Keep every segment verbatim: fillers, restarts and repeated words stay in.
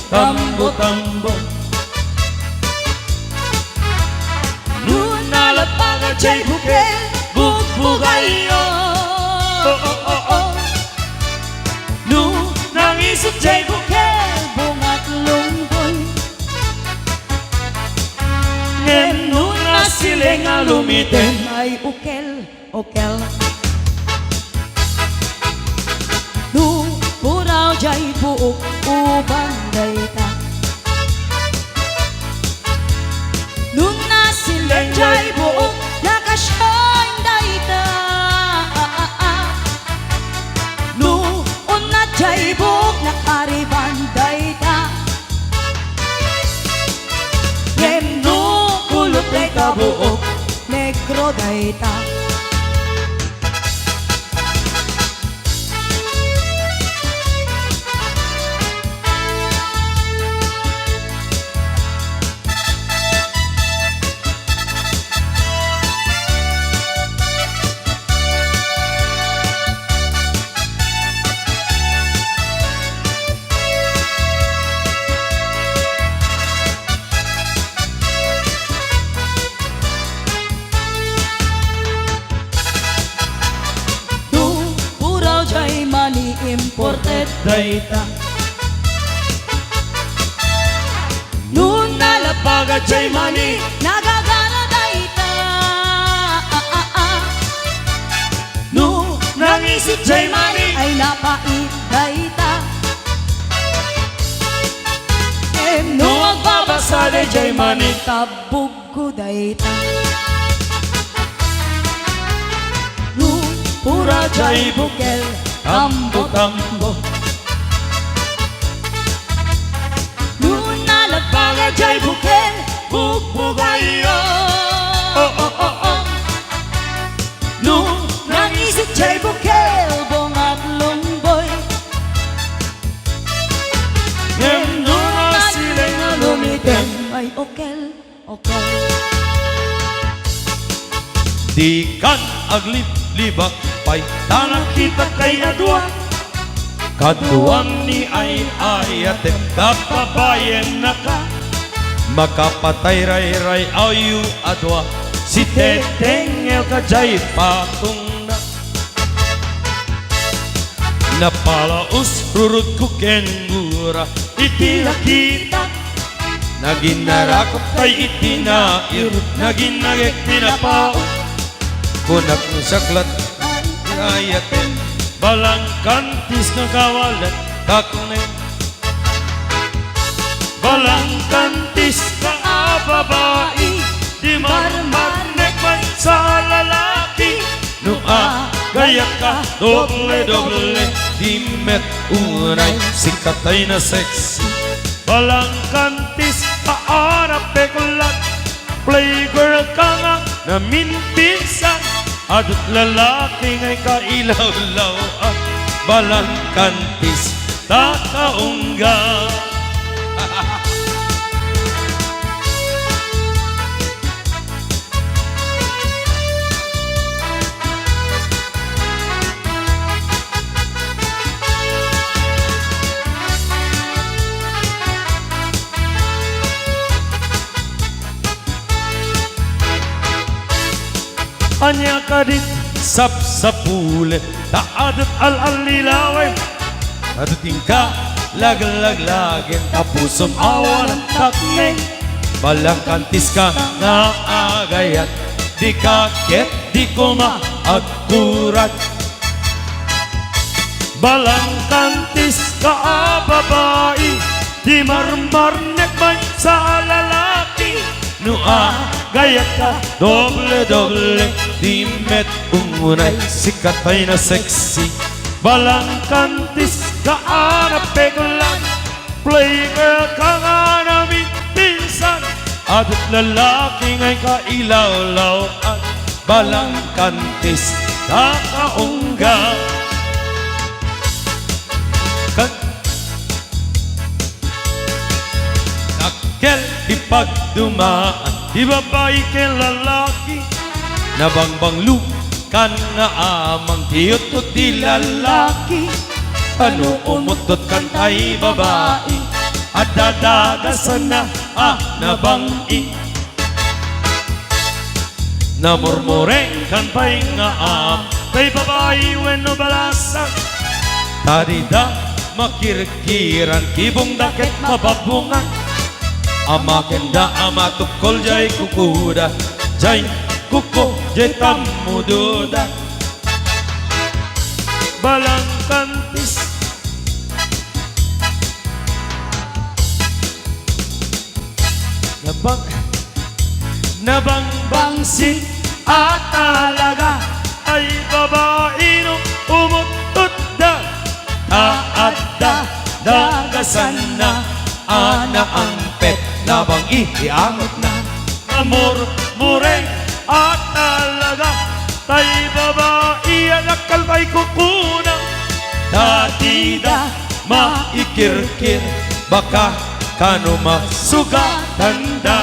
Tambo-tambo. No nalapag jay bukel, bugbugayyo. Oh, oh, oh, oh. No nangisog jay bukel, bungat lungboy. Ngem no nasiling a lumiten, ay ukel. Okel. No puraw jay buok uban dayta. No nasilen jay buok, nakasian dayta. No unat jay buok, nakariban dayta. Ngem no kulot dayta buok, negro dayta. No puraw jay mani imported dayta. No nalapag jay mani nagagana dayta. No nangisog jay mani ay napait dayta. Ngem no agbabasa jay mani, tabuggo dayta. No puraw jay bukel, tambo-tambo. No nalapag jay bukel, bugbugayyo. Oh, oh, oh, oh. No nangisog jay bukel, bungat lungboy. Ngem no nasiling a lumiten, ay okel, okel. Dikan agliblibak pay ta nakitak kay a dua. Kaduam ni ay-ayatem, kababayen naka. Makapatay rayray-awyo a dua, sitetengngel ka jay patongna. Napalaus rurutko ken gura iti nakita. Nagin narakop tay iti nairut, nagin nagek ti napao. Kunak no saklat ay ayaten, balangkantis nga kawalat takne. Balangkantis nga a babai, di marmarnek maysa a lalaki. No agayat ka, doble-doble, di met unay, sikat ay na sexy. Balangkantis nga a napeklat, playgirl ka nga naminpinsan, adu't lalaki nga ikailawlaw-an, balangkantis ta kaungga. Ania kadit sapsapulen, ta adu't al-allilawen, adu't inka laglaglagen, ta pusom awan takneng. Balangkantis ka nga agayat, dika ket di koma agkurat. Balangkantis ka a babai, di marmarnek maysa a lalaki. No agayat ka, doble-doble, di met unay, sikat ay na sexy. Balangkantis ka a napeklat, playgirl ka nga naminpinsan, adu't lalaki nga ikailawlaw-an, balangkantis ta kaungga. Kan-, Dakkel ti pagdumaan ti babai ken lalaki. Nabangbanglo kan nga amang ti uttot ti lalaki. Kano umuttot kan tay babai. Adda dagasanna a nabang-i. Namurmurengkan pay nga am tay babai wenno balasan. Ta dida makirkiran, kibongda ket mababongan. Amakenda a matukkol jay kukuda, jay kuko, jay tammudoda. Balangkantis. Nabang-, nabangbangsit a talaga ay babaino umututda. Aadda dagasanna a naangpet, nabang-i ti angotna. Namurmureng a talaga tay babai a nakkalbay kukuna. Dati da maikirkir, baka kano masugatanda.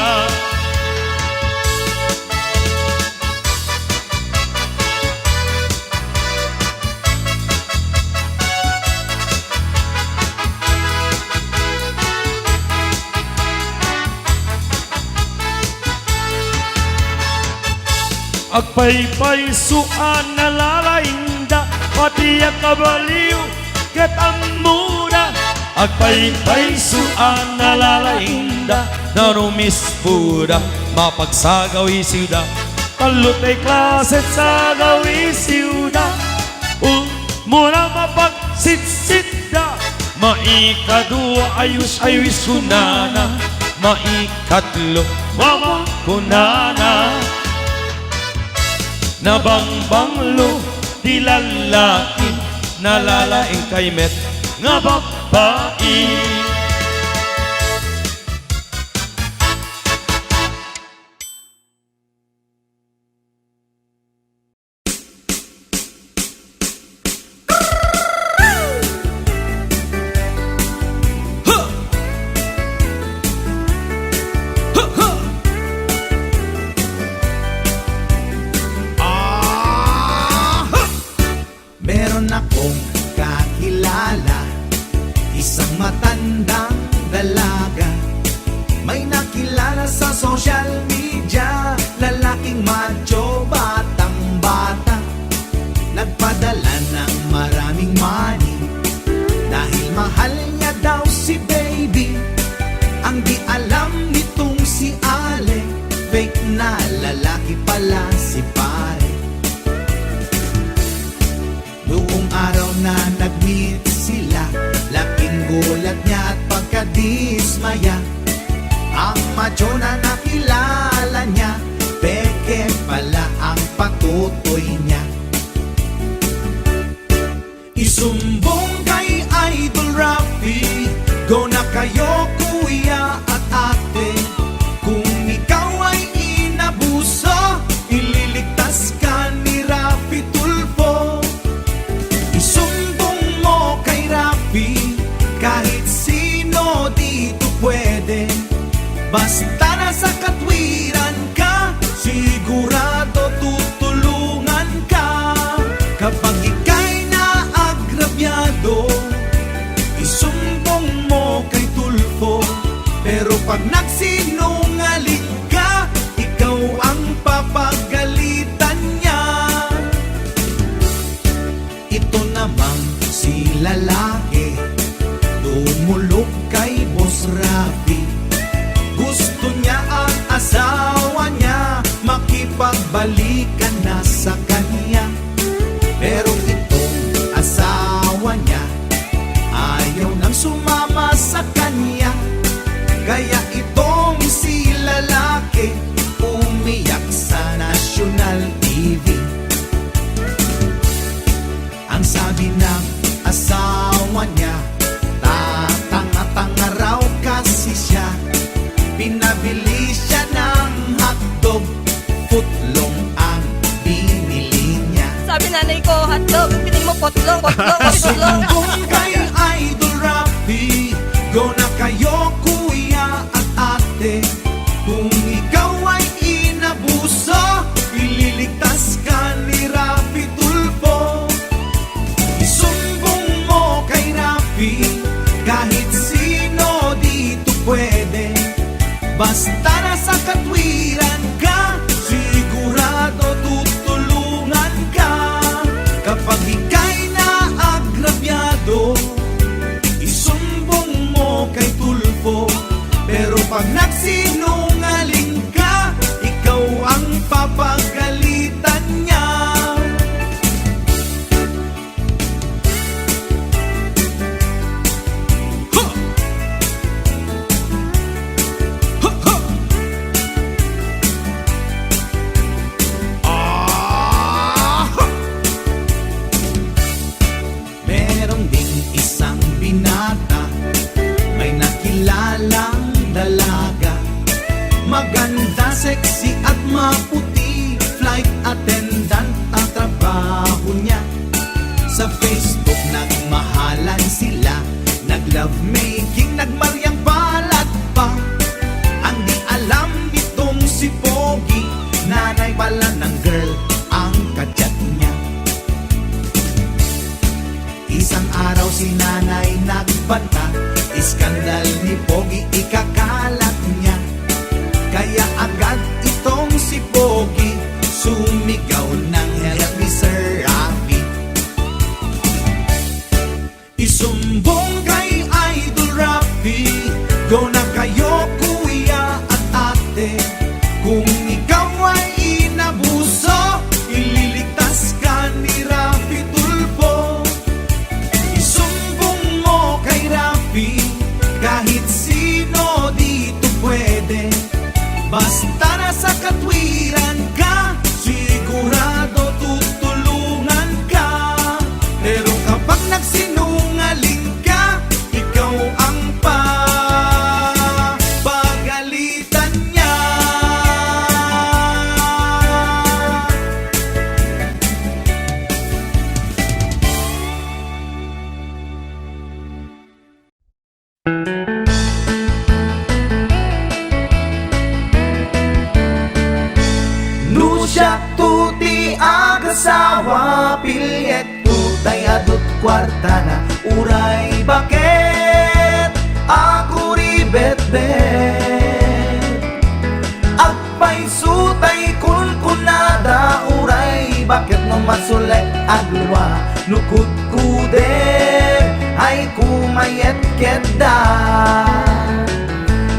Agpaypayso a nalalaingda, pati a kabaliw ket ammoda. Agpaypayso a nalalaingda, narumispoda, mapagsagawisiwda. Tallo tay klase ti sagawisiwda. Umuna, mapagsitsitda. Maikadua, ayos-ayos kunana. Maikatlo, mama kunana. Nabangbanglo ti lallaki, nalalaing kay met nga babbai. Meron akong kakilala, isang matandang dalaga. May nakilala sa social media, lalaking macho, batang-bata. Nagpadala ng maraming money dahil mahal niya daw si baby. Ang di alam nitong si Ale, fake na lalaki pala si pare. Noong araw na nag-meet sila, laking gulat niya at pagkadismaya. Ang macho na nakilala niya, peke pala ang patutoy niya. Isumbong kay Idol Rafi, go na kayo kuya at ate. Kung ikaw ay inabuso, ililigtas ka ni Rafi Tulfo. Isumbong mo kay Rafi, kahit sino dito pwede. Basta nasa katwiran ka, sigurado tutulungan ka. Kapag ika'y naagrabyado, isumbong mo kay Tulfo. Pero pag nagsinungaling ka, ikaw ang papagalitan niya. Ito namang si lalaki, dumulog kay Boss Rafi. Gusto niya ang asawa niya, makipagbalikan na sa kanya. Pero itong asawa niya, ayaw nang sumama sa kanya. Kaya itong si lalaki, umiyak sa national T V. Ang sabi ng asawa niya, tatanga-tanga raw kasi siya. Pinabili siya ng hotdog, footlong ang binili niya. Sabi nanay ko, hotdog. Ang pinili mo, potlong, potlong, potlong. Sumbong kay Idol Rafi, go na kayo kuya at ate. Kung ikaw ay inabuso, ililigtas ka ni Rafi Tulfo. Isumbong mo kay Rafi, kahit sino di Basta nasa katwiran ka, sigurado tutulungan ka. Kapag ika'y naagrabyado, isumbong mo kay Tulfo. Pero pag nagsinungaling ka, ikaw ang papagalitan niya. Ha! Ha, ha! Ah! Ha! Meron ding isang binata, may nakilalang dalaga. Maganda, sexy at maputi, flight attendant ang trabaho niya. Sa Facebook nagmahalan sila, nag-lovemaking, nagmaryang palad pa. Ang di alam nitong si Pogi, nanay pala ng girl ang ka-chat niya. Isang araw si nanay nagbanta, iskandal ni Pogi ikakalat niya. Kaya agad itong si Pogi, sumigaw ng, "Help me, Sir Rafi." Isumbong kay Idol Rafi, go na kayo, kuya at ate. Kung ikaw ay inabuso, ililigtas ka ni Rafi Tulfo. Isumbong mo kay Rafi, kahit sino dito pwede. Basta nasa katwiran ka, sigurado tutulungan ka. Pero kapag nagsinungaling ka, ikaw ang papagalitan niya. No siak to ti agasawa, pilliek to tay adu't kuartana, uray baket a kuribetbet. Agpayso tay kunkunada, uray baket no masulek aglua, no kudkudem ay kumayetkedda.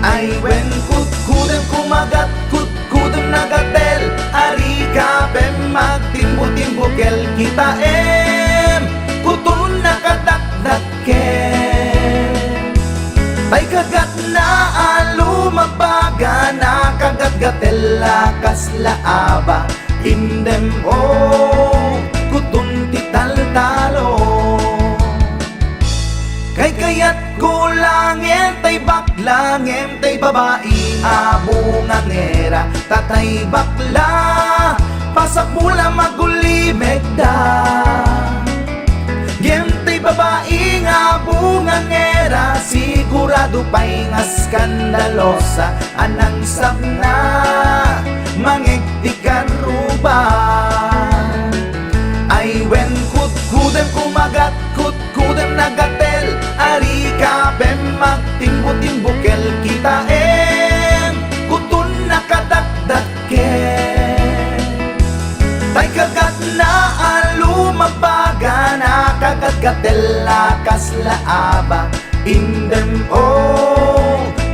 Ay wen, kudkudem kumagat, kudkudem nagatel, ari ka pen magtimbo-timbo kel kitaem, kuton nakadakdak ket tay kagatna a lumagbaga, nakagatgatel a kasla aba, indem o kuton ti taltalo. Kaykayatko laeng tay bakla ngem tay babai a bungangera, ta tay bakla, pasakmo la magulimekda. Ngem tay babai nga bungangera, sigurado pay nga skandalosa a nangsapna mangeg ti karruba. Ay wen, kudkudem kumagat, kudkudem nagatel, ari ka pen magtimbo-timbo kel kitaem, kuton nakadakdak ket tay kagatna a lumagbaga, nakagatgatel a kasla aba, indem o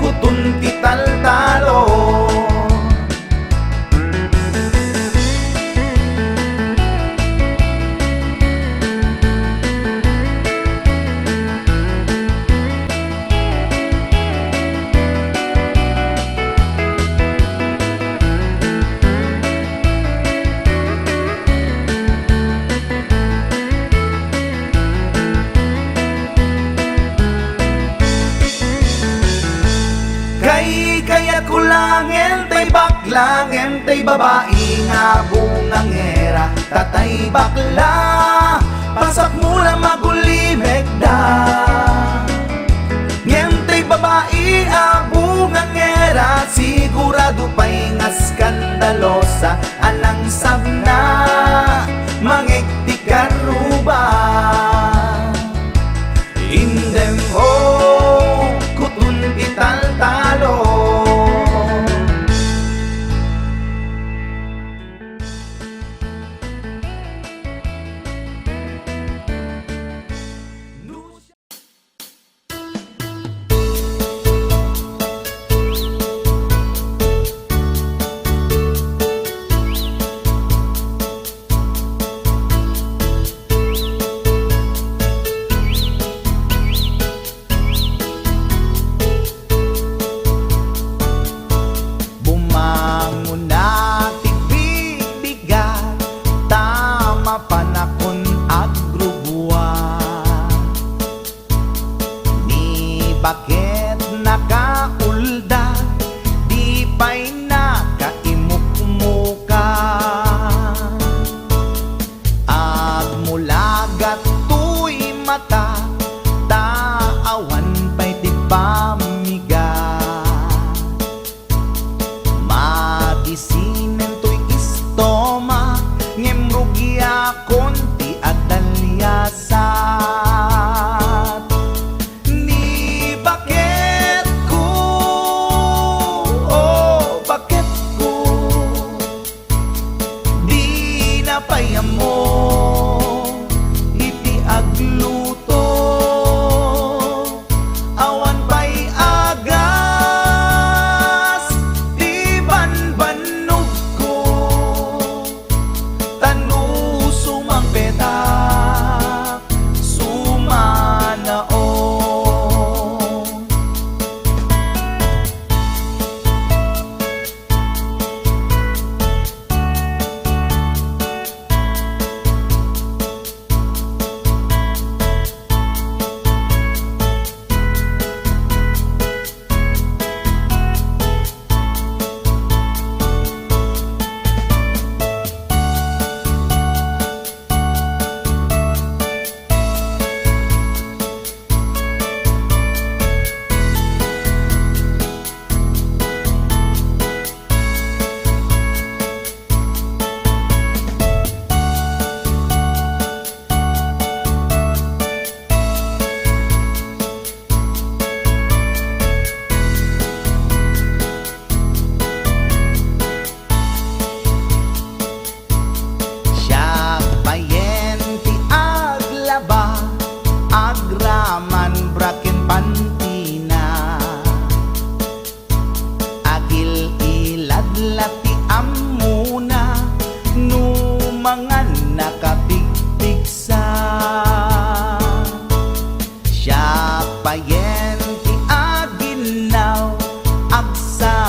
kuton ti taltalo. Kaykayatko laeng tay bakla ngem tay babai nga bungangera, ta tay bakla, pasakmo la magulimekda. Ngem tay babai a bungangera, sigurado pay nga skandalosa a nangsapna mangeg ti karruba. Indem o kuton ti taltalo.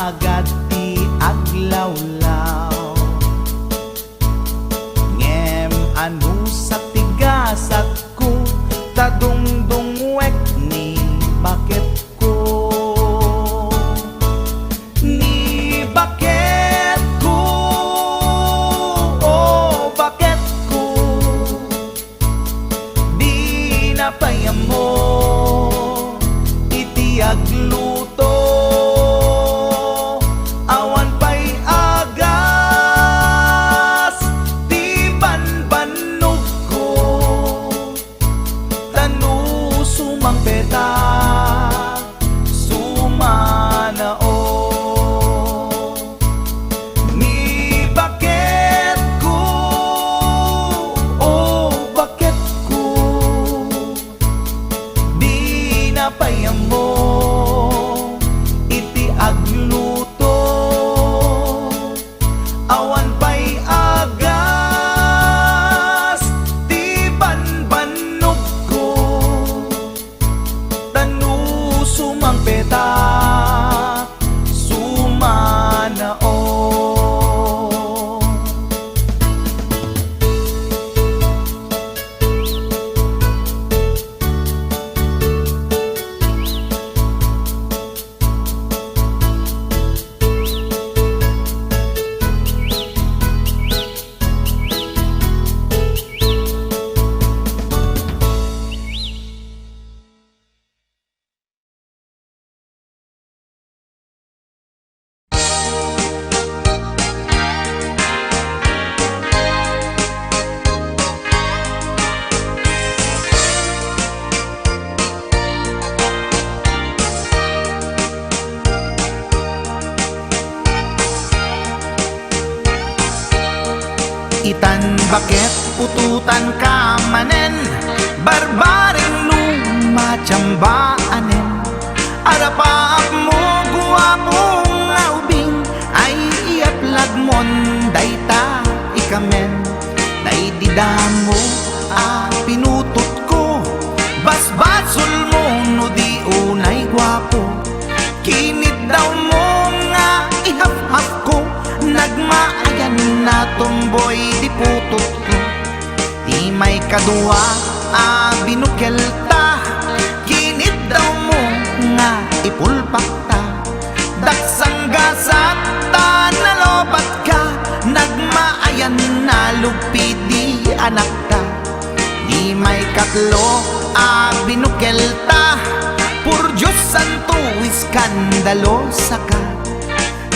agad ti aglawlaw. Ngem anusat ti gasatko, ta dungdungwek ni baketko. Ni baketko, o baketko, dina pay ammo iti agluto. Awan pay agas ti banbannogko, ta no sumangpeta, sumanaw. Ni baketko, o baketko, dina pay ammo iti agluto. Awan pay agas ti banbannogko, ta no sumangpeta, sumanaw. Itan baket, putotanka manen, barbareng no matiambaanen. Arapaapmo, guapo nga ubing, ay iapladmon dayta ikamen. Daydi damo a pinutotko, basbasolmo no di unay guapo. Kiniddawmo nga ihafhafko, nagmaayan a tomboy ti putotko. Ti maikadua a binukelta, kiniddawmo nga ipulpakta. Daksanggasat ta nalopatka, nagmaayan a lugpi ti anakta. Ti maikatlo a binukelta, por Dios santo, iskandalosaka.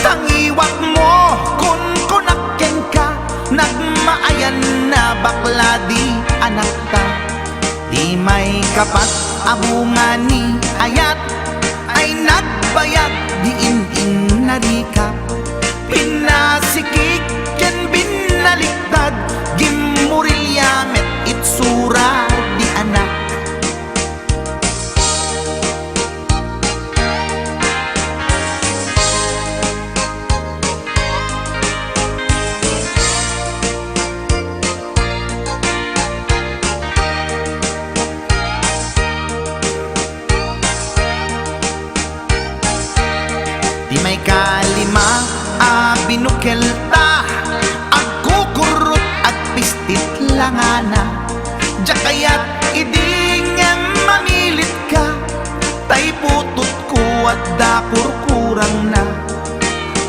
Tangiwatmo, kunkunak kenka, nagmaayan a bakla ti anakta. Ti maikapat a bunga ni ayat, ay nagbayag ti in-inna ti kap. Pinnasikig ken binnaliktad, gimmurilya met itsura ti anak. Ti maikalima a binukelta, agkukurrot, agpistit langana. Diak kayat idi ngem mamilitka, tay putotko adda kurkurangna.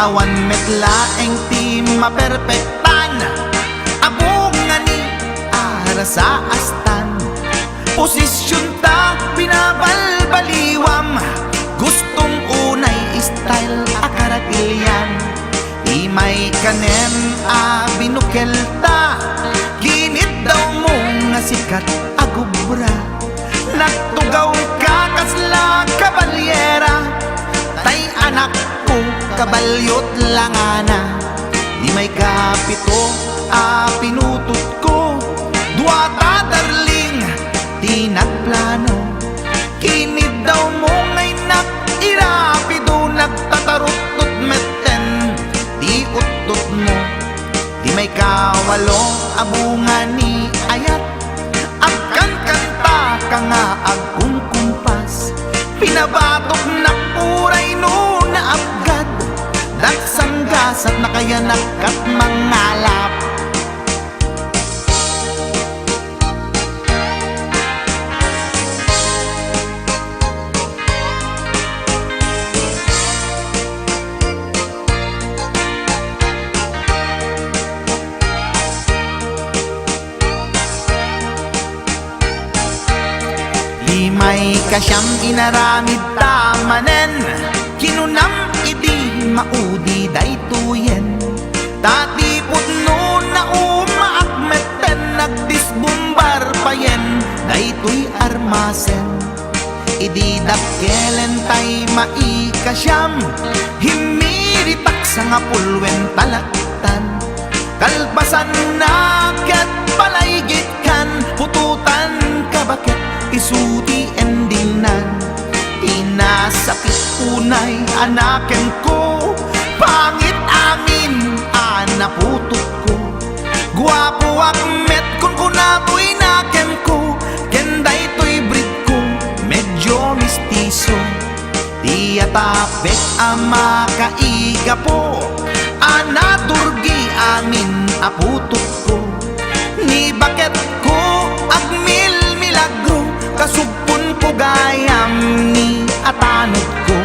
Awan met laeng ti maperpektan, a bunga ni arasaastan. Posisionta binabalbaliwam, gustom unay style a karagilian. Ti maikanem a binukelta, kiniddawmo nga sikat a gubra. Nagtugawka kasla kabalyera, tay anakko kabalyot langana. Ti maikapito a pinutotko, duata darling ti nagplano. Kiniddawmo nga innak irapido, nagtataruttot metten ti uttotmo. Ti maikawalo a bunga ni ayat, agkankantaka nga agkumkumpas. Pinabatoknak uray no naapgad, Sat nakayanak kat mangalap. Limay ka siam inaramid ta manen, kinunam idi maudi daytoyen. Ta ti pudno naumaak metten, nagdisbumbar payen daytoy armasen. Idi dakkelen tay maikasiam, himmiritak sangapulwen talaktan. Kalpasanna ket palaygitkan, putotan ka baket isu ti endingnan. Ti nasakit unay a nakemko, pangit amin a naputotko. Guapoak met kunkuna toy nakemko, ken daytoy breedko medyo mistiso. Ti atapek a makaigapo a naturgi amin a putotko. Ni baketko agmilmilagro, kasugponko gayam ni atanodko.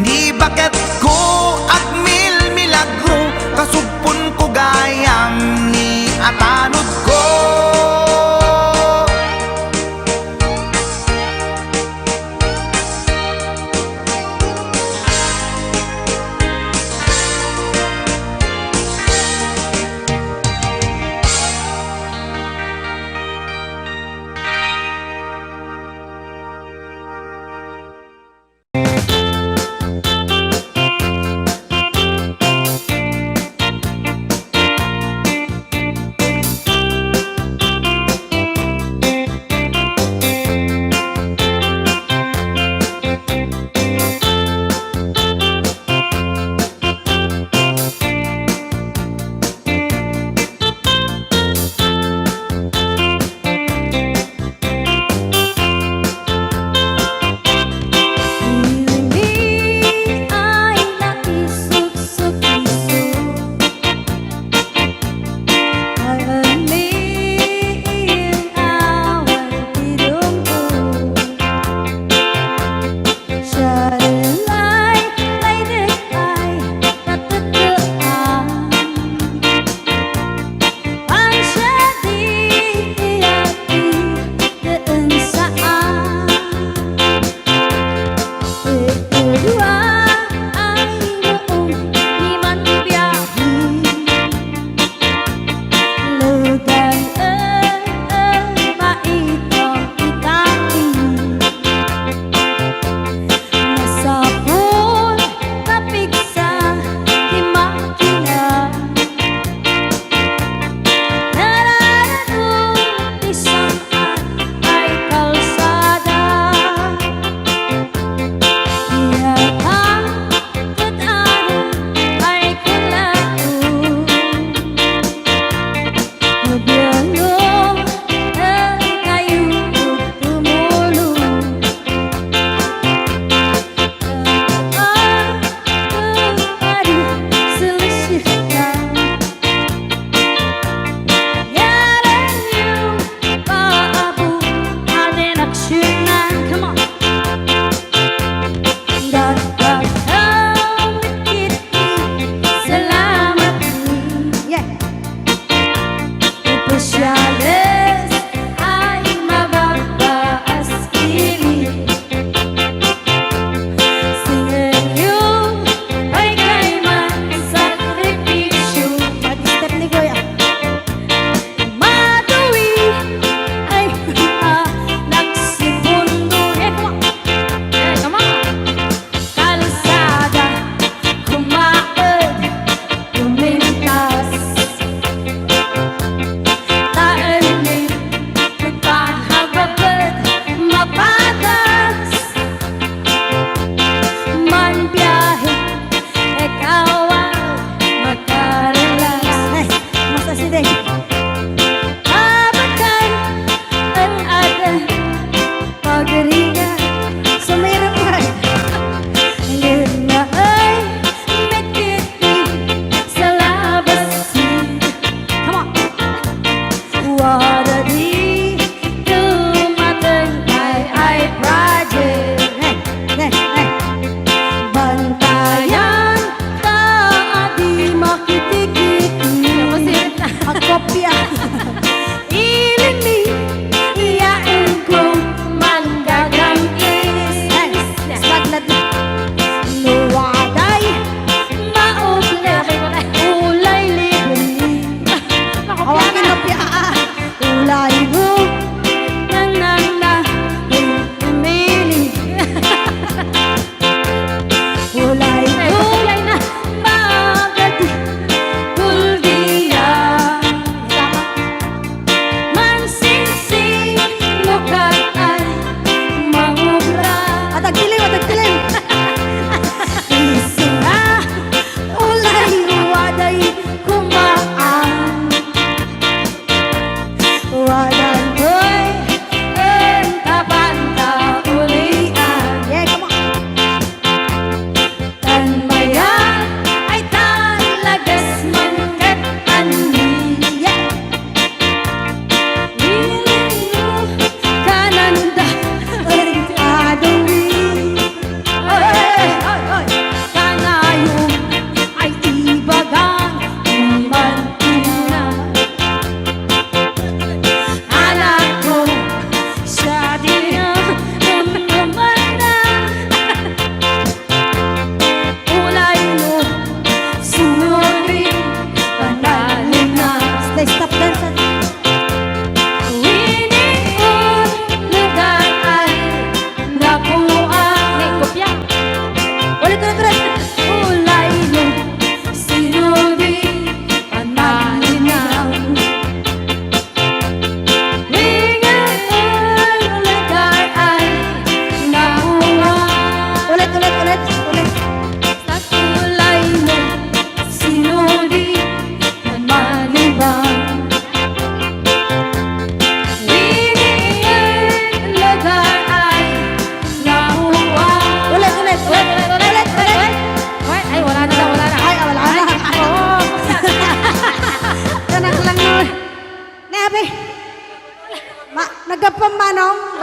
Ni baketko agmilmilagro, kasugponko gayam ni atanodko.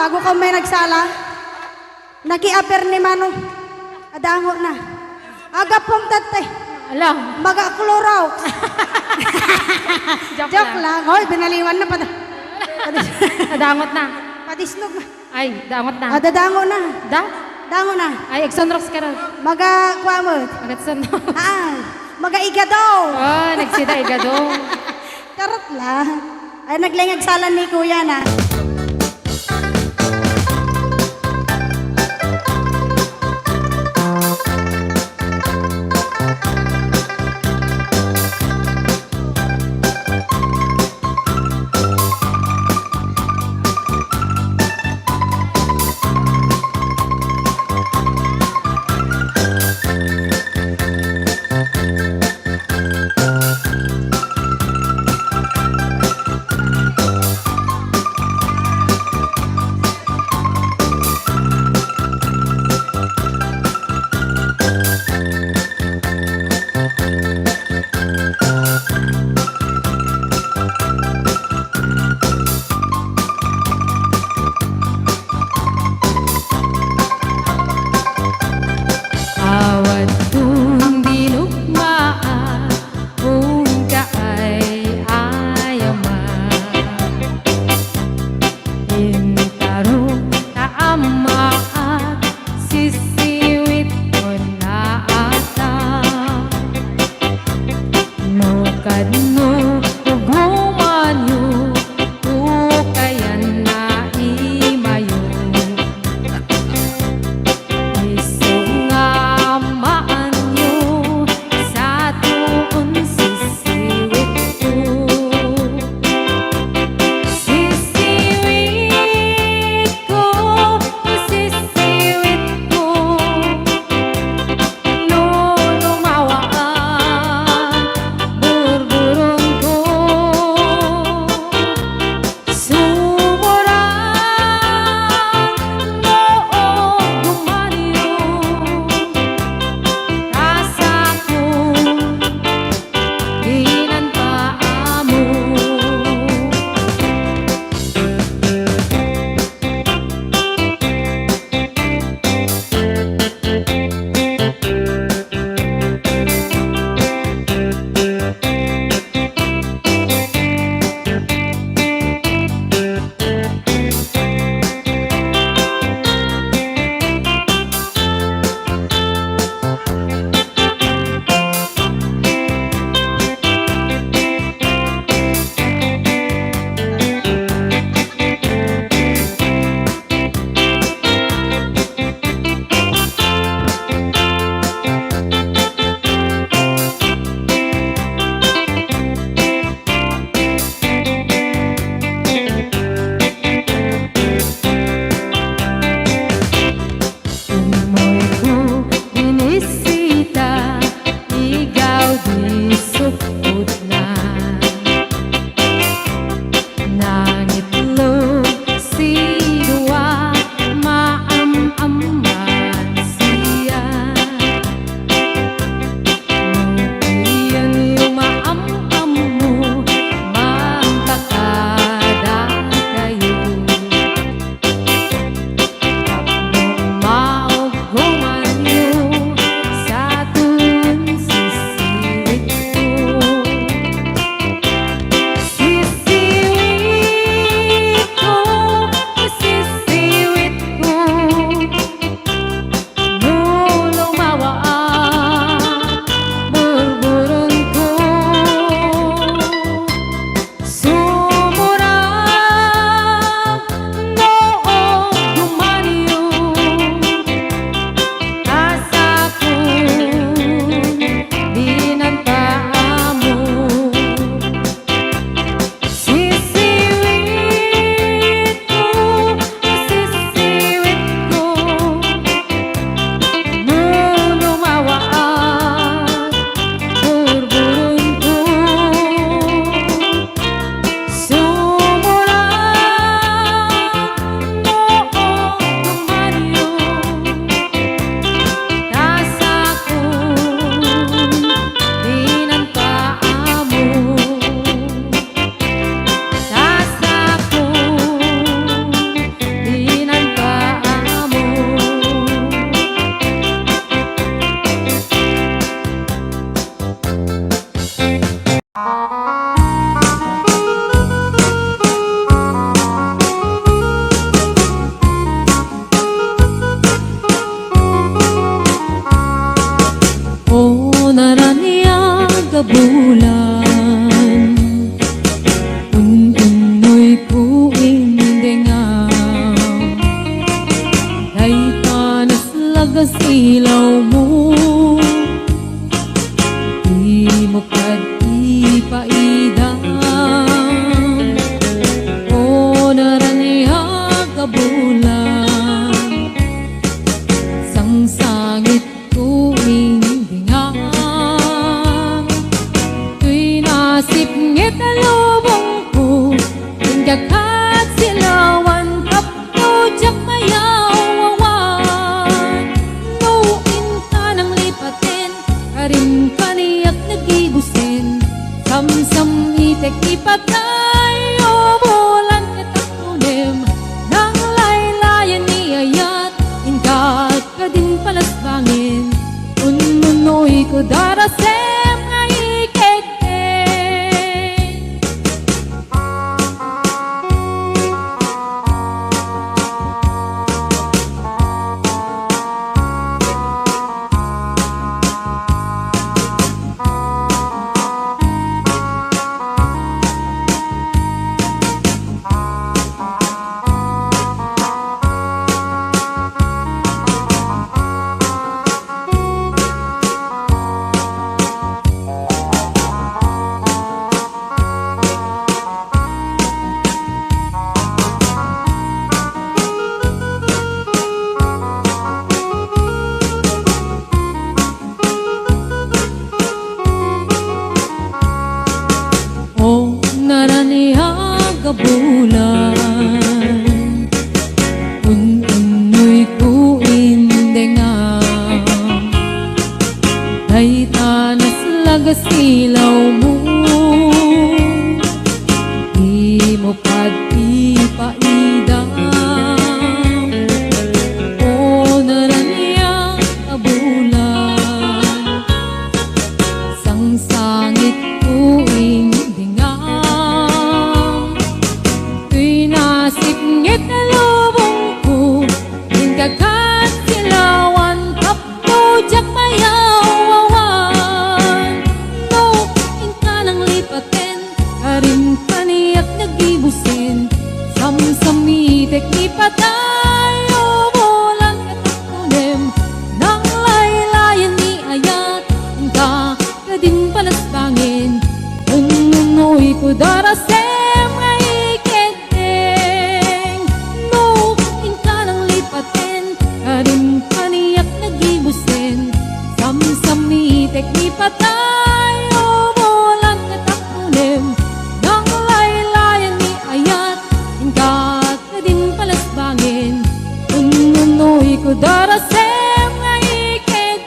Bago ka may nagsala, nakiaper ni Mano. Adango na. Agapom tatay. Ala. Maga Clorox. Joke Joke lang. lang. Hoy, binaliwan na. Pati, pati, Nadangot na. Patisnog na. Ay, dangot na. Ah, dadango na. Da? Dango na. Ay, agsunrox ka ron. Maga, kuha mo. Agatsunrox. Ah, maga igado. Oh, nagsida igado. Charot lang. Ay, naglaing agsalan ni Kuya na. Bulan, un-unnoyko indengam. Dayta naslag a silawmo, dimo kad ipaidam. O naraniag a bulan, sangsangit ko indengam. Toy nasipnget a lubongko, diak ket silawan tapno diak mayaw-awan. No inka nanglipaten, karim kaniak nagibusen. Samsamitek ipatay, o bulan, ket tapno nem, nanglaylayan ni ayat, inka kadin palasbangen. Unnunoyko darasem nga ikeddeng. O naraniag a bulan, un-unnoyko indengam. Dayta naslag a silawmo, dimo pad ipaidam. O naraniag a bulan, sangsangitko indengam. Toy nasipnget a lubongko, inka ket silawan tapno diak mayaw-awan. No inka nanglipaten, karim kaniak nagibusen. Samsamitek ipatay, o bulan, ket tapno nem, nanglaylayan ni ayat, inka kadin palasbangen. Unnunoyko darasem nga ikeddeng. No inka nanglipaten, karim kaniak nagibusen. Samsamitek ipatay, o bulan, ket tapno nem, nanglaylayan ni ayat, inka kadin palasbangen. Unnunoyko darasem nga ikeddeng.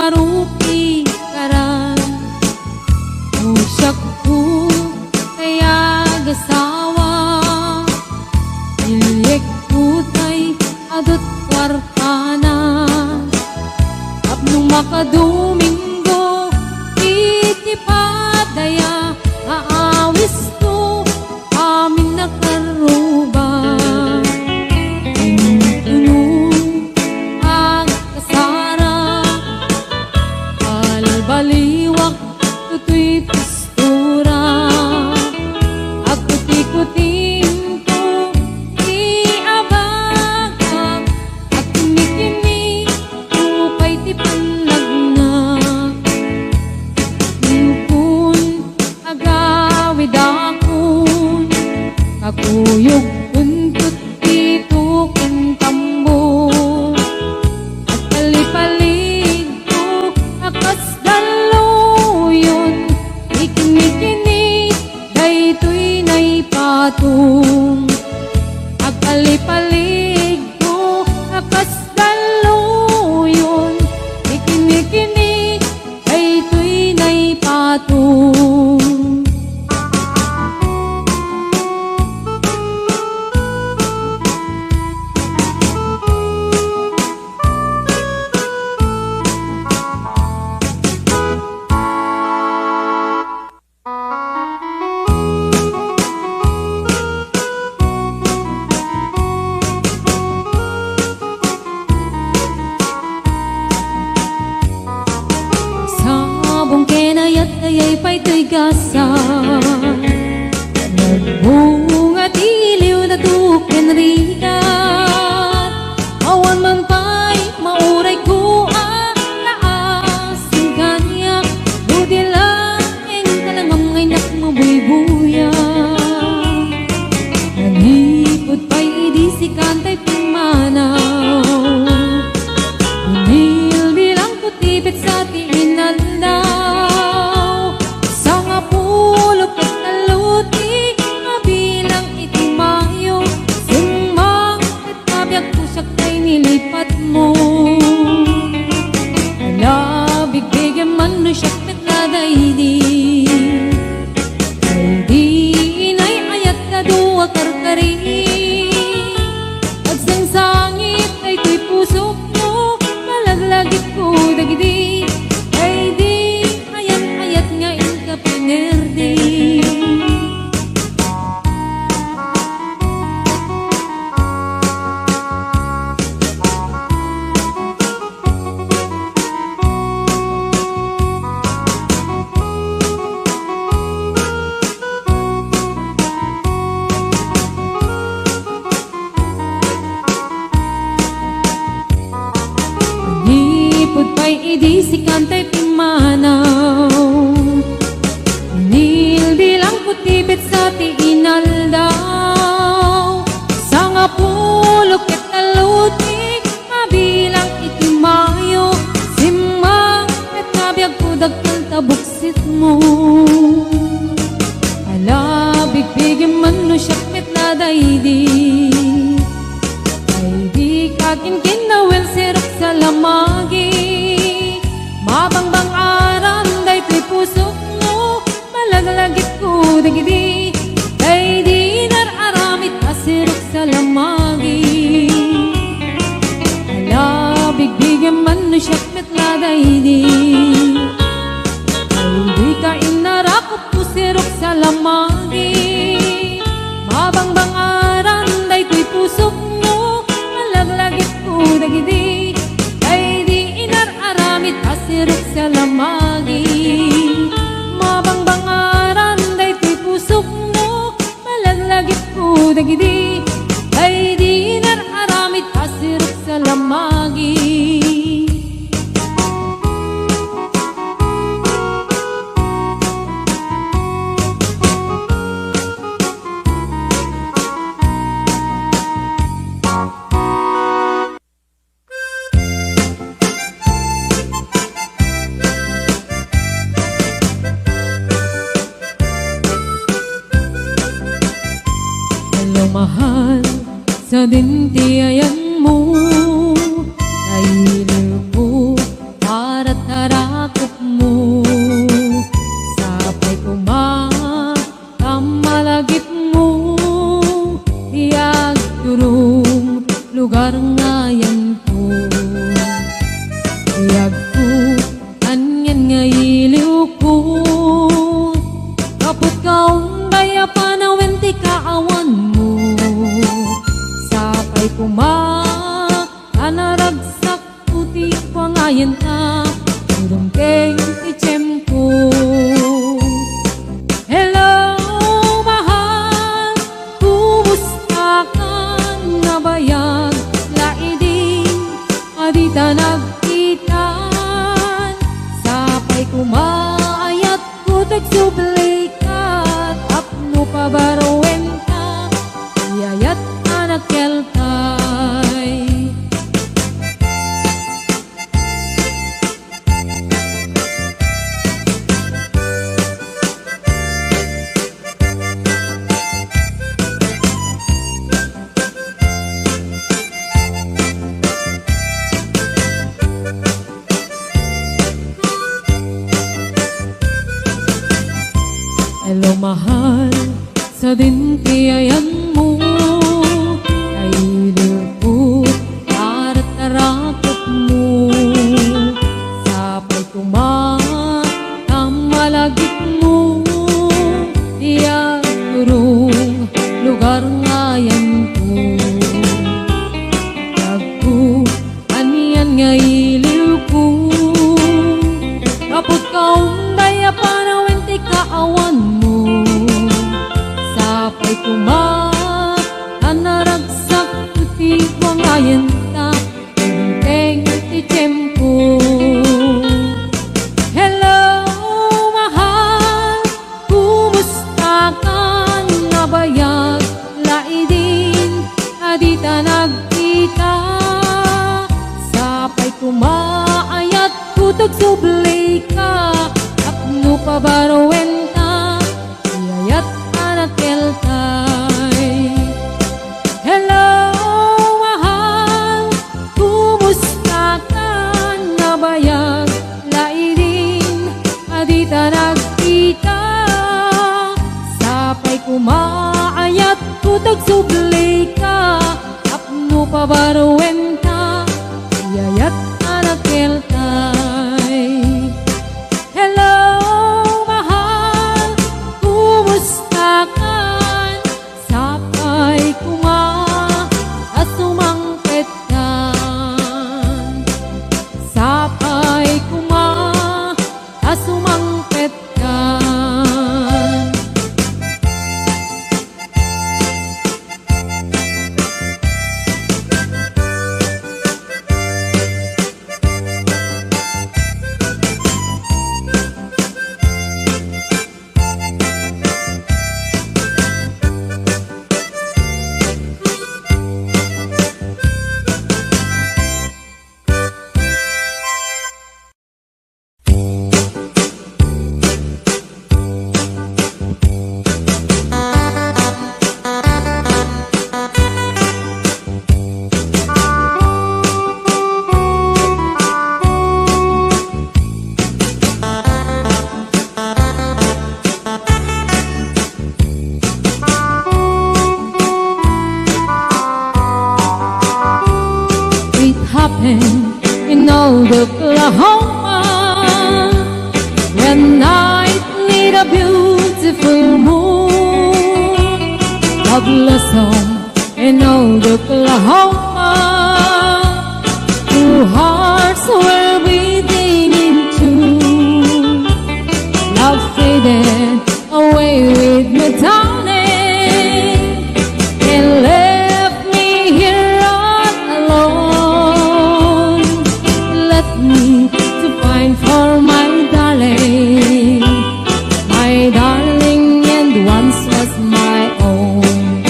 Rupi karan, no siakto ti agasawa, iliekko tay adut kuartana. Tapno makadomingo iti padaya, aawisto amin a karruba. Intono agkasara, balbaliwak toy postura. Agkutikutinto ti abagak, agkinikini pay ti pannagna. Ngem agawidakon, kakuyogkonto ti tuken tambor. Agpalipaligko a kas dalluyon, ikinikini daytoy naipatong. Agpalipaligko a kas dalluyon, ikinikini daytoy naipatong. Sabong ken ayat, dayay pay toy gasa. Nagbunga ti iliw na tuken rigat. Awan man pay maurayko a laas ken kaniak, no di laeng talangam nga innak mabuybuya. Nanipud pay idi sikan tay pimmanaw. Binilbilangko ti petsa ti inaldaw. Sangapulo ket tallo ti mabilang iti Mayo. Simmang ket nabiagko siak tay nilipatmo. Ala, bigbigem man no siak met la daydi. Daydi inay ayat a dua karkari. Agsangsangit daytoy pusokmo, malaglagipko dagidi. Daydi ayan-ayat nga inka pinerdi. Manipud pay idi sikan tay pimmanaw, binilbilangko ti petsa ti inaldaw. Sangapulo ket tallo ti mabilang iti Mayo. Simmang ket nabiagko dakkel ta buksitmo. Ala, bigbigem man no siak met la daydi. Ay, dika kinkinawil, sirok sa lamagi. Mabangbang-aran daytoy pusokmo, malaglagipko dagidi. Daydi inar-aramid a sirok sa lamagi. Ala, bigbigem man no siak met la daydi. Ay, dika inarakup, pusirok sa lamagi. Mabangbang-aran daytoy pusokmo, malaglagipko dagidi. Daydi inar-aramid a sirok sa lamagi. Mabangbang-aran daytoy pusokmo, malaglagipko dagidi. Daydi inar-aramid a sirok sa lamagi. Hello, mahal, sadin ti ayanmo, naililko para ta Pangayen ta, idumteng ti tiempo. Hello, mahal, kumusta ka? Nabayag laeng a dita nagkita. Sapay koma, ayatko ti agsubli ka, tapno pabaroenta ti ayat a nakeltay. Hello, mahal, sadin ti ayanmo, nailiwko, tarataraketmo. Sapay koma, ta malagipmo, ti agturong lugar nga ayanko. Agko, anian nga iliwko, gapu ta umday a panawen ti kaawanmo. Sapay koma, ta naragsak ti pangayen ta, idumteng ti tiempo. Hello, mahal, kumusta ka? Nabayag laeng a dita nagkita. Sapay koma, ayatko ti agsubli ka, tapno pabaroenta ti ayat a nakeltay. Hello, mahal, kumusta ka? Nabayag laeng a dita nagkita. Sapay koma, ayatko ti agsubli ka, tapno pabaroenta ti ayat a nakeltay. Hello, mahal, kumusta ka? Sapay koma, ta sumangpet ka. Sapay koma, ta sumangpet ka. It happened in old Oklahoma, one night neath a beautiful moon. Love blossom in old Oklahoma, two hearts were beating in tune. Love faded away with my darling and left me here all alone. Left me to find for my darling, my darling and once was my own.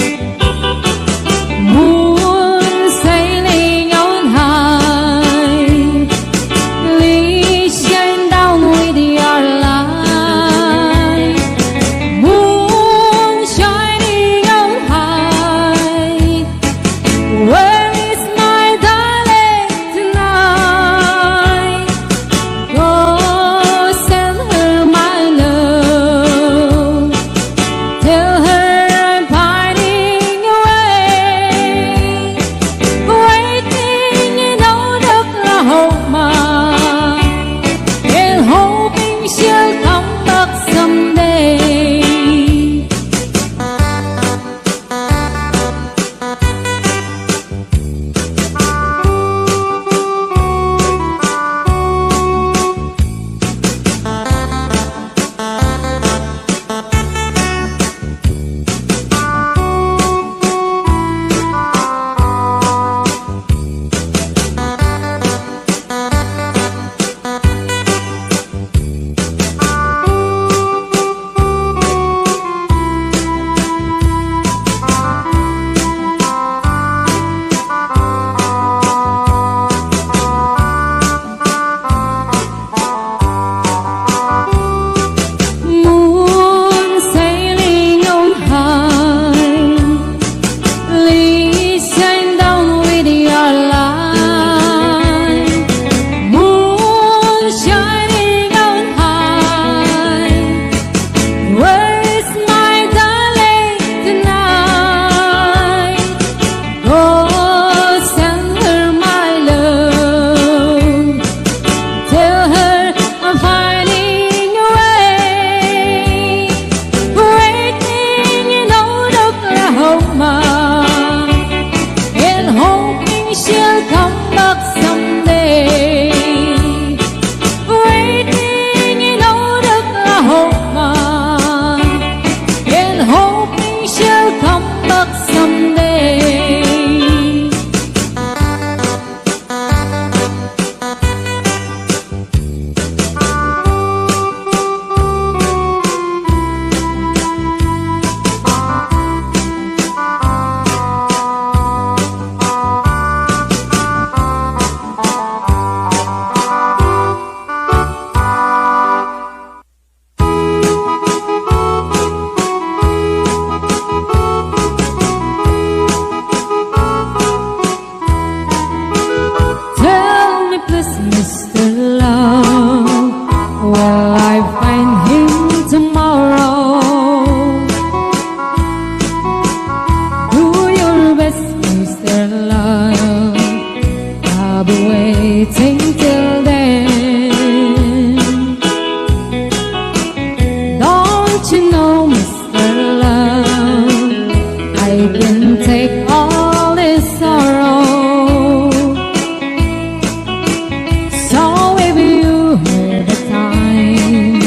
Moon sailing on high, Mister Love, will I find him tomorrow? Do your best, Mister Love, I'll be waiting till then. Don't you know, Mister Love, I can take all this sorrow. So if you have the time,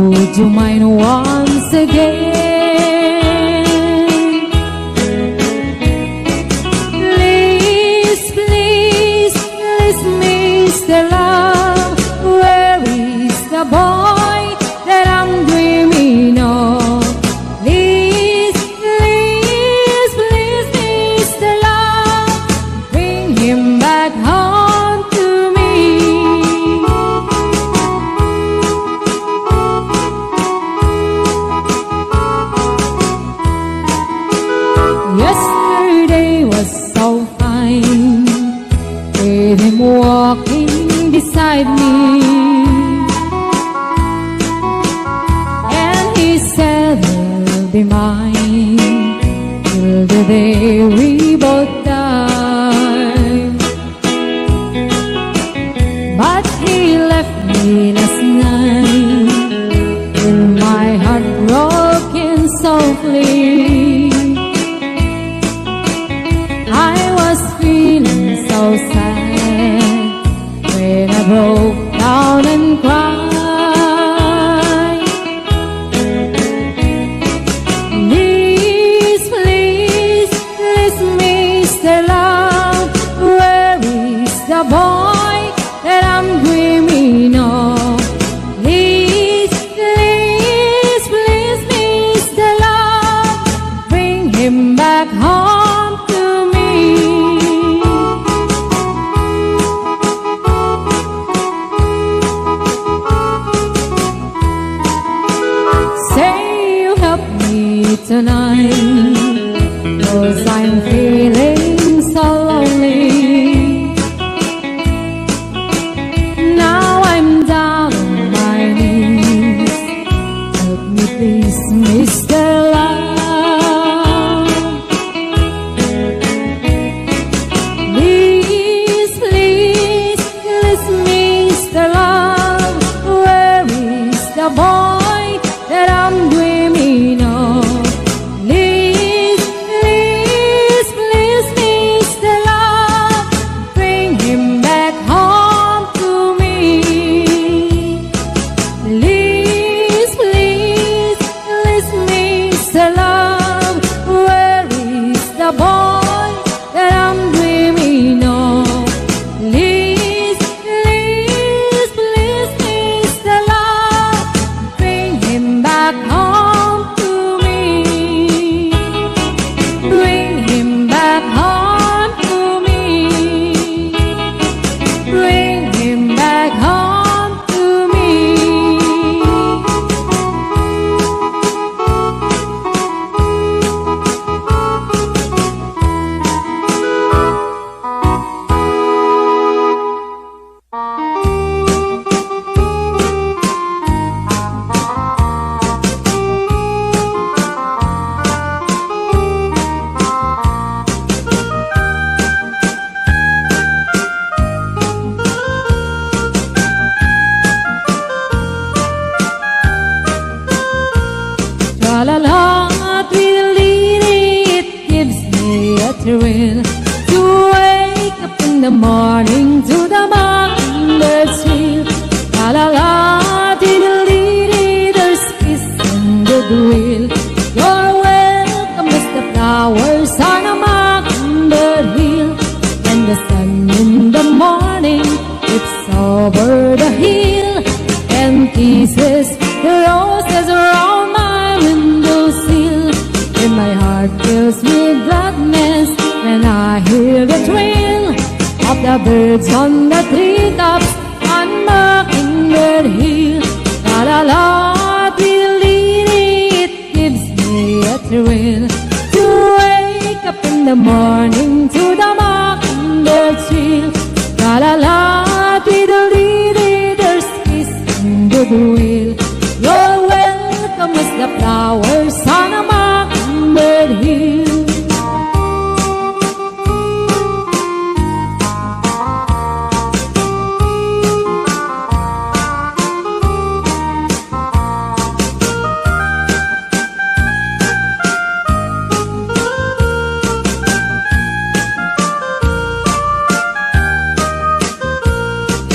would you mind once again? Please, please, please, Mister Love, where is the boy that I'm dreaming of? Please, please, please, Mister Love, bring him back home to me. Yesterday was so fine, with him walking beside me. And he said he'll be mine till the day we both die. But he left me last night, with my heart broken softly. I was feeling so sad when I broke down and cried. Please, please, please, Mister Love, where is the boy that I'm dreaming of? Please, please, please, Mister Love, bring him back home to me. Say you help me tonight, 'cause I'm feeling so lonely. Now I'm down on my knees. Help me please, Mister Love. Please, please, please, Mister Love, where is the boy that I'm dreaming of? Please, please, please, Mister Love, bring him back home to me. Please, please, please, Mister Love, where is the boy that I'm dreaming of? Please, please, please, Mister Love, bring him back home to me. Bring him back home to me. Bring him back home to me. Tra-la-la, tweedledee, it gives me a thrill to wake up in the morning to the mockingbird trill. Tra-la-la, tweedledee, there's peace and goodwill. You're welcome as the flowers on a mockingbird hill. And the sun in the morning peeps over the hill and kisses the roses around my window sill. And my heart fills with gladness when I hear the trill of the birds on the treetops on Mockingbird Hill. Tra-la-la, tweedledee, it gives me a thrill to wake up in the morning to the mockingbird trill. Tra-la-la,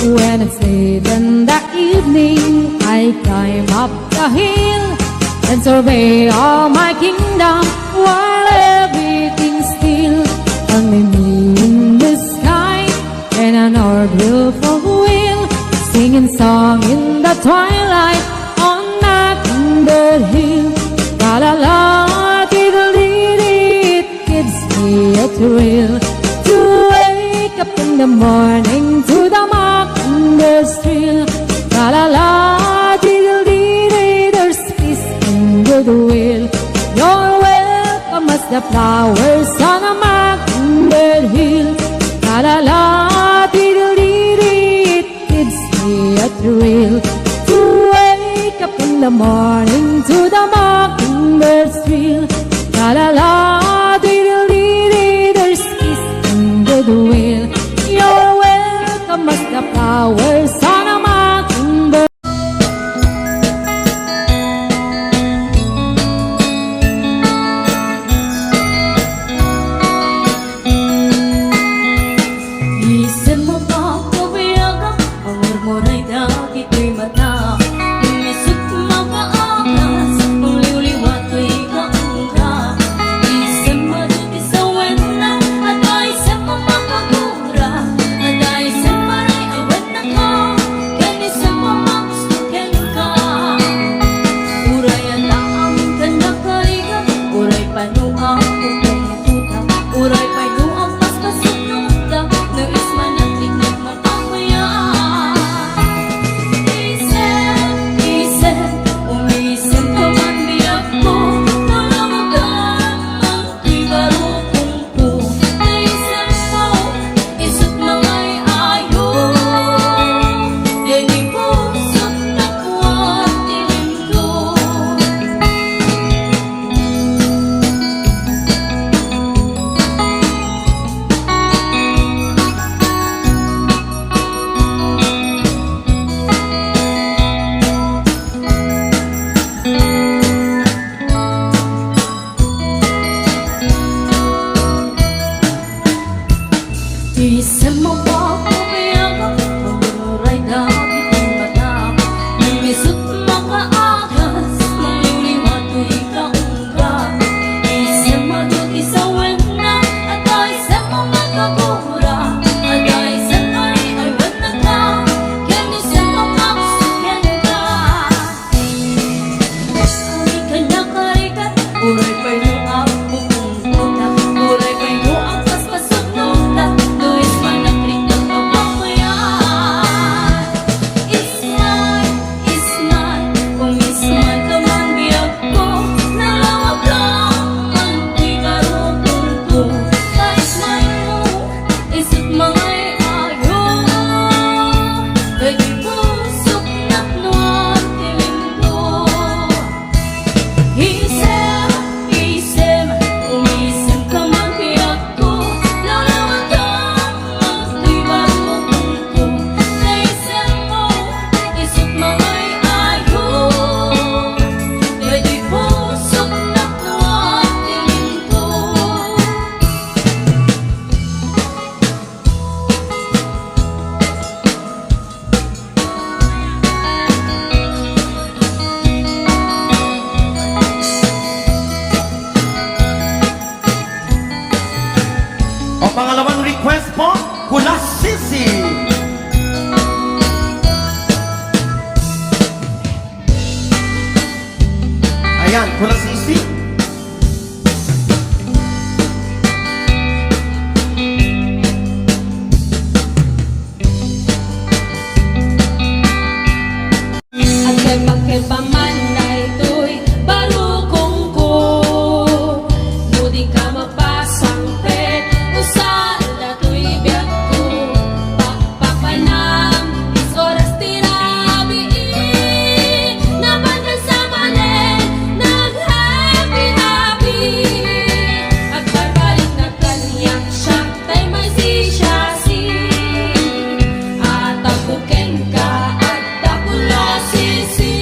When it's late in the evening, I climb up the hill and survey all my kingdom while everything's still. Only me in the sky and an odd beautiful wheel, singing song in the twilight on Mockingbird Hill. Tra la la, diddle dee dee, it gives me a thrill to wake up in the morning to the mockingbird's trill. Tra la la, diddle dee dee, there's peace and goodwill. You're welcome as the flowers on a mockingbird hill. Tra la la, diddle dee dee, it gives me a thrill to wake up in the morning to the mockingbird's trill. Tra la la, diddle dee dee, there's peace and goodwill. You're welcome as the flowers on a mockingbird. Isem mo pa, kabiagak, ang murmuray dagitoy mata. Misut makaagas, ang liwliwa toy kaungga. Isem mo ti sawenna, at isem mo makagura, at isem maray awan nako, ken isem mo magusto kenka. Uray adda ang kaniak a rigat, uray pay no agpungputak, uray pay no agpaspasugnotak, no ismanak, riknak, mapapaya. Isem, isem, umisem ka man biagko, no lumagam man ti barukongko, ta isem mo, isut mangay-ayo, daydi pusok tapno agtilimto. Isem mo pa, kabiagak, uray dagitoy mata. Misut makaagas, maliwliwa toy kaungga. Isem mo ti sawenna, at isem mo makagura, at isem maray awan nako, ken isem mo magusto kenka. Uray kaniak a rigat, uray pay no agpungputak, uray pay no agpaspasugnotak, no ismanak, riknak, mapapaya. Ismay, ismay, umismay ka man biagko, nalawag ka man ti barukongko, ta ismay mo, isut mangay-ayo, daydi pusok tapno agtilimto. Isem, isem, umisem ka man biagko, nalawag ka man ti barukongko, ta isem mo, isut mangay-ayo, daydi pusok tapno agtilimto. O, pangalawan request po, Kulasisi. Ayan, Kulasisi. Agkerba-kerba man daytoy barukongko, no di ka mapasangpet, usa datoy biagko. Pa- Papanam, is oras ti rabii, nabandan sa manen, nag-happy-happy. Agbabalik na kaniak siak, tay maisisiasi. Atagko kenka, adda Kulasisi.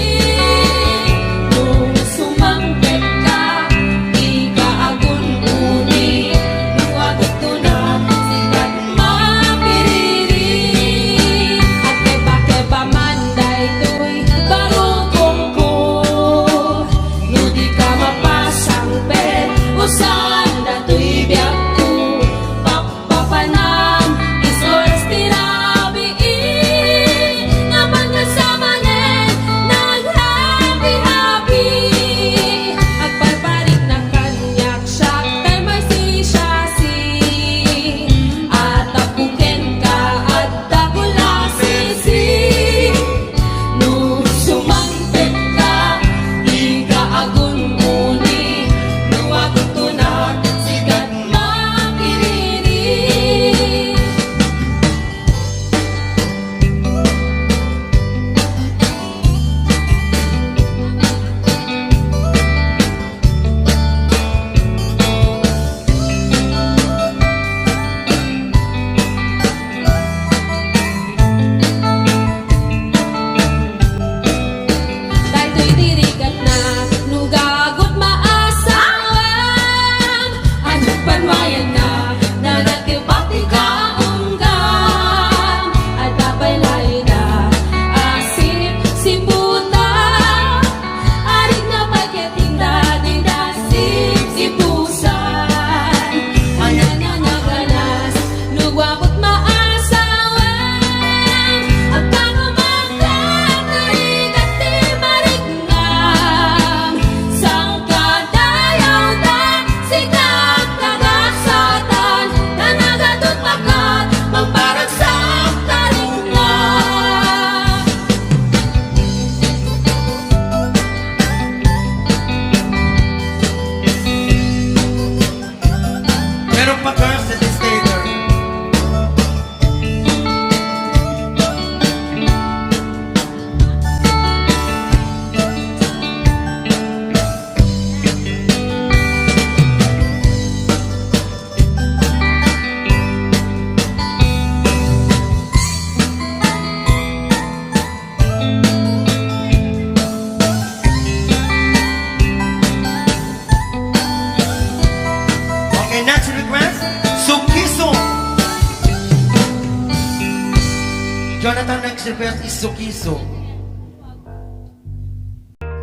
X F S Isokiso.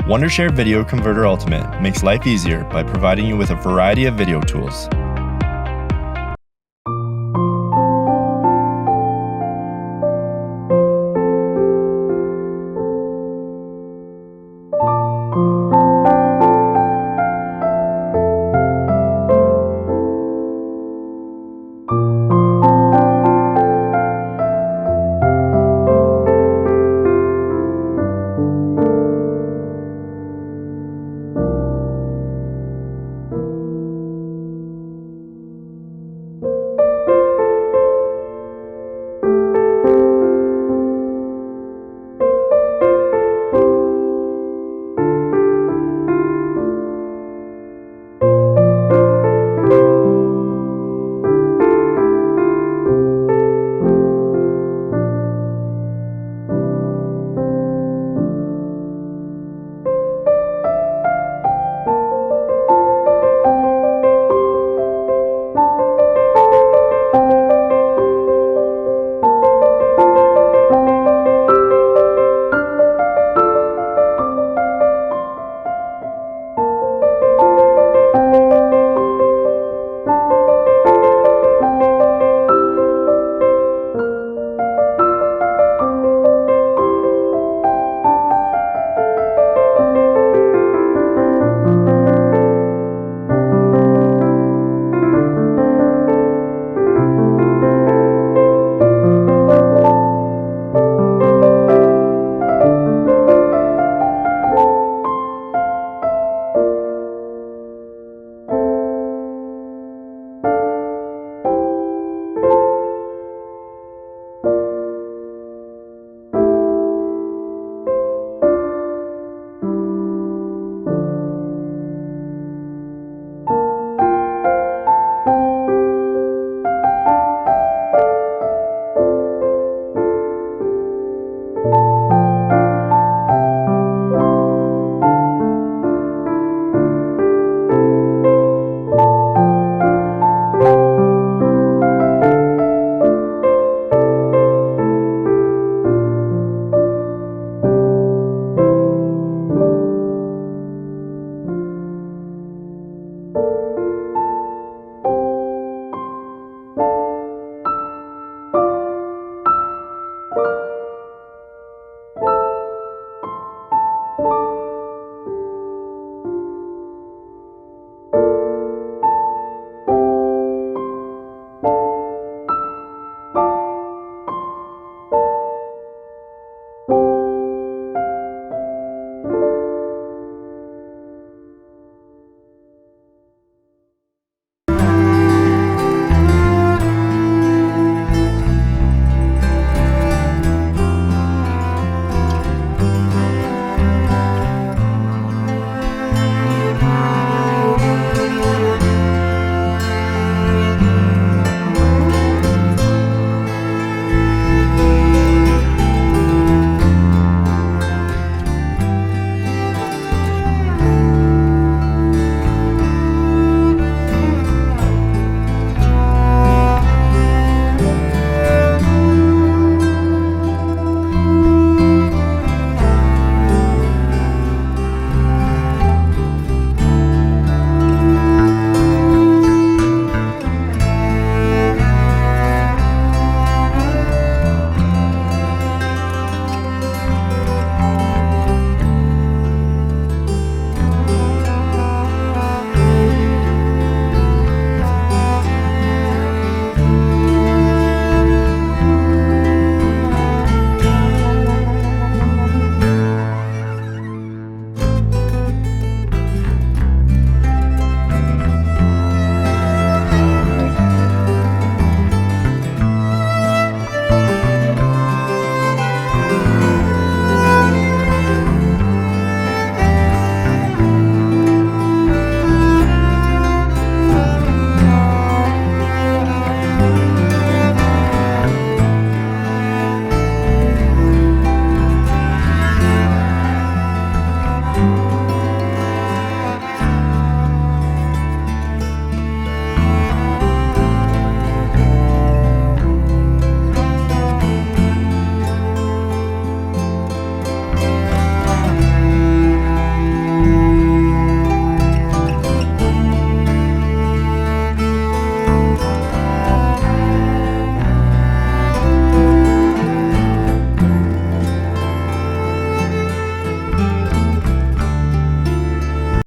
Wondershare Video Converter Ultimate makes life easier by providing you with a variety of video tools.